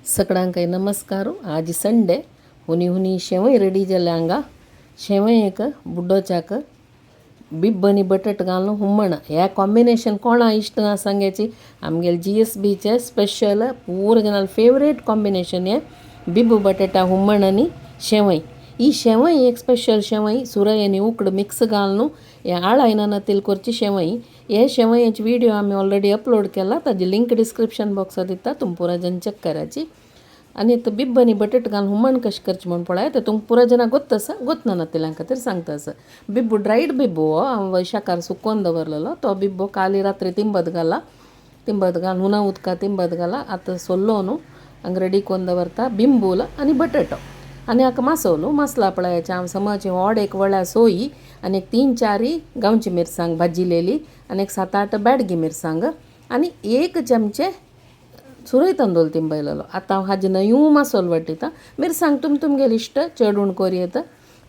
सगळ्यांक नमस्कार. आज संडे हुनी हुनी शेवय रेडी जाल्या हांगा. शेवय एक बुड्डोच्याक बिब्ब आनी बटाट घालून हुमण. हे कॉम्बिनेशन कोणा इश्ट ना सांगायची. आमगेले GSBचे स्पेशल पूरा जनाल फेवरेट कॉम्बिनेशन हे बिब्ब बटाटा हुमण आनी शेवय. ही शेवय एक स्पेशल शेवय सुरय आनी उकड मिक्स घालून हे आळायना तेल करची शेवय. हे शेवयाची व्हिडिओ आमी ऑलरेडी अपलोड केला, ताजी लिंक डिस्क्रिप्शन बॉक्सात दिता, तुमी पुरा जन चॅक करायची. आनी तो बिब्ब आनी बटाट घालून हुमण कशें करचें म्हूण पळय ते तुमकां पुरा जाणां गोत्त आसा, गोत्त ना तिला खातीर सांगता आसा. बिब्बू ड्रायड बिब्बू हो हांव वैशाखार सुकोवन दवरलेलो तो बिब्बो काली रात्री तिंबत घाला, तिंबत घालून हुना उदका तिंबत घाला. आतां सोल्लो न्हू हांगा रेडी करून दवरता बिंबूल आनी बटाटो आनी हाका मासोलो. मसला पळयाचे हांव समज व्हड एक वळ्या सोयी आनी एक 3-4 गांवची मिरसांग भाजिलेली आनी एक 7-8 बेडगी मिरसांग आनी 1 चमचे सुरय तांदूळ तिंबयलेलो. आतां हांव हाजे नयूं मासोल वाटिता. मिरसांग तुम तुमगेले इश्ट चेडूण कोरयेत.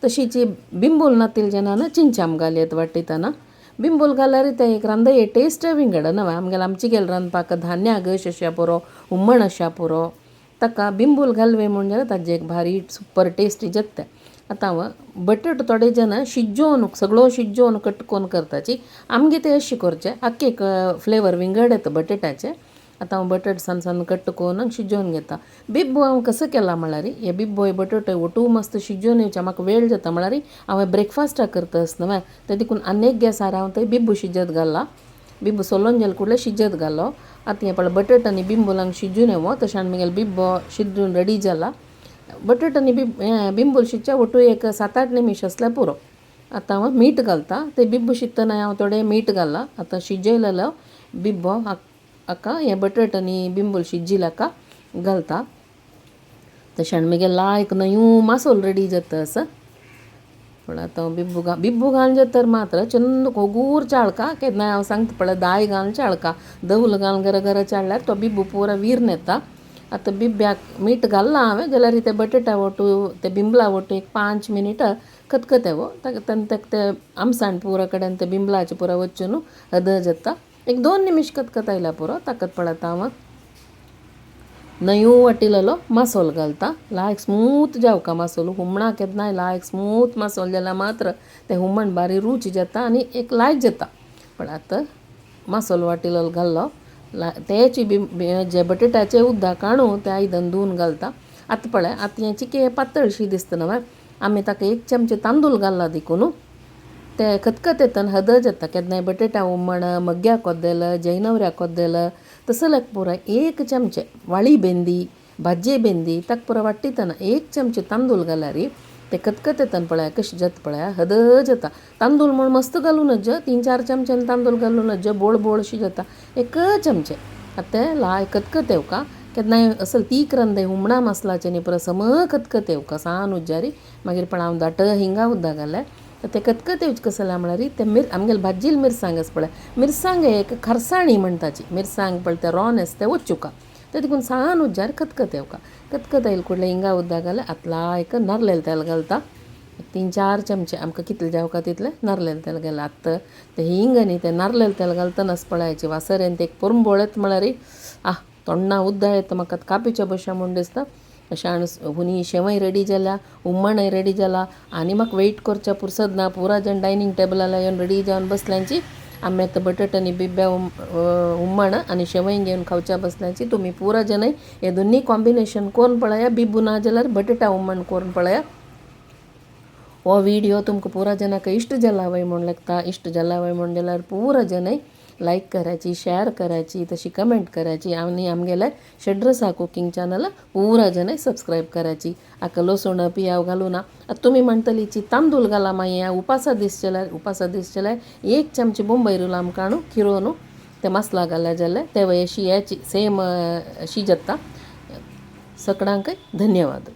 तशीच बिंबूल नातील जेन्ना चिंचाम घालयेत वाटितना. बिंबूल घाल्यार तें एक रांदये टेस्ट विंगड नवे. आमगेले आमचे गेले रांदपाक धान्या गश अशा पुरो हुमण अशा पुरो ताका बिंबूल घालवे म्हूण जाल्यार ताजे एक भारी सुपर टेस्टी जाता. आतां हांव बटाट थोडे जाणां शिजोवन सगळो शिजोवन कट करून करताची. आमगे ते अशें करचें आख्खे एक फ्लेवर विंगड येता बटाटाचे. आतां हांव बटाट सान सान कट करून शिजोवन घेता. बिब्बो हांव कसो केला म्हळ्यार हे बिब्बो बटाटो ओटू मस्त शिजोवन येवचे म्हाका वेळ जाता म्हळ्यार हांव ब्रेकफास्टाक करता आसतना ते देखून आनी एक गॅसार हांव थंय बिब्बो शिजत घाला. बिब्बो सोलोवन जाले कुडले शिजत घालो. आतां हें पळय बटाट आनी बिंबूल हांगा शिजून येवो तशें आनी म्हगेलो बिब्बो शिजून रेडी जाला. बटाट आनी बिंबूल शिजच्या ओटू एक 7-8 निमिश आसल्यार पुरो. आतां हांव मीठ घालता. ते बिब्बो शिजतना हांव थोडें मीठ घालां. आतां शिजयलेलो बिब्बो हाका हे बटाट आनी बिंबूल शिजिल्ले हाका घालता. तशें आनी मागीर लायक नयूं मासोल रेडी जाता आसा. पूण आतां बिब्बू बिब्बू घालून जाता तर मात्र चंद गोगूर चाळका केन्नाय हांव सांगता पळय दाय घालून चाळका दवल घालून गरा गरा चाळल्यार तो बिब्बू पुरा विरून येता. आतां बिब्ब्याक मीठ घाललां हांवें जाल्यार ते बटाटा ओटू ते बिंबला ओटू एक 5 मिनट खतखतेवो ताका ते आमसाण पुरा कडेन ते बिंबलाचे पुरा वचून हद जाता. एक 2 निमिश खतखतायल्या पुरो. ताकत पळयता हांव नयूं वाटिलेलो मासोल घालता. लायक स्मूथ जावका मासोल हुमणाक केन्नाय लायक स्मूथ मासोल जाल्यार मात्र तें हुमण बारी रूच जाता आनी एक लायक जाता. पण आतां मासोल वाटिलेलो घाल्लो तेची बी जे बटाट्याचे उदक काडून तें आयदन धुवन घालता. आतां पळय आतां हें चिके पातळशी दिसता न्हय आमी ताका 1 चमचे तांदूळ घालला देखून ते खतखत येतना हद जाता. केन्नाय बटाटा हुमण मग्ग्या कोद्देल जैनवऱ्या कोद्देल तसल्याक पुरा 1 चमचे वाळी बेंदी भाजये बेंदी ताका पुरा वाटितना 1 चमचे तांदूळ घाल्यार ते खतखत येतना पळय कशें जाता पळय हद जाता. तांदूळ म्हूण मस्त घालूं नज 3-4 चमच्यान तांदूळ घालूं नज बोळ बोळशी जाता. 1 चमचे आतां तें लाय खतखत येवका केन्नाय असल तीख रांदय हुमणा मसलाचें न्ही पुरा सम खतखत येवका सान उज्जारी. मागीर पण हांव दाट हिंगा उदक घालें. ते खतखत येवचें कसलें जाल्यार म्हळ्यार ते आमगेले भाजिल्ले मिरसांग आसा पळय मिरसांग एक खरसाणी म्हणटाची मिरसांग पळय ते रॉनेस ते वचुका ते देखून सान उज्जार खतखत येवका. खतखत येयले कुडले हिंगा उदक घालें. आतां लायक नारलेलें तेल घालता 3-4 चमचे आमकां कितलें जावका तितलें नारलेलें तेल घालें. आतां तें हिंग आनी तें नारलेलें तेल घालतनाच पळयाची वासरेन तें एक पोरंबोळ येता म्हळ्यार आह तोंडा उदक येता म्हाका कापिच्या बशा म्हूण दिसता. अशें आनी हुनी शेवय रेडी जाल्या हुमणय रेडी जाला आनी म्हाका वेट करच्या पुरसद ना. पुरा जण डायनींग टेबलार येवन रेडी जावन बसल्यांची आमी आतां बटाट आनी बिब्ब्या हुमण आनी शेवय घेवन खावच्या बसल्यांची. तुमी पुरा जनय हे दोनी कॉम्बिनेशन करून पळया. बिब्बू ना जाल्यार बटाटा हुमण करून पळया. हो व्हिडिओ तुमकां पुरा जनाक इश्ट जाला वय म्हूण लागता. इश्ट जाला वय म्हूण जाल्यार पुरा जनय लायक करायची, शेअर करायची, तशी कमेंट करायची आनी आमगेले षड्रसा कुकिंग चॅनल पुरा जनय सबस्क्रायब करायची. हाका लसूण पियाव घालूं ना. आतां तुमी म्हणटली ची तांदूळ घाला मागीर उपासा दीस जाल्यार उपासा दीस जाल्यार 1 चमचे बोंबय रोल आमकां न्हू खिरोवन ते मसला घाल्या जाल्यार ते अशी याची सेम अशी जाता. सगळ्यांकय धन्यवाद.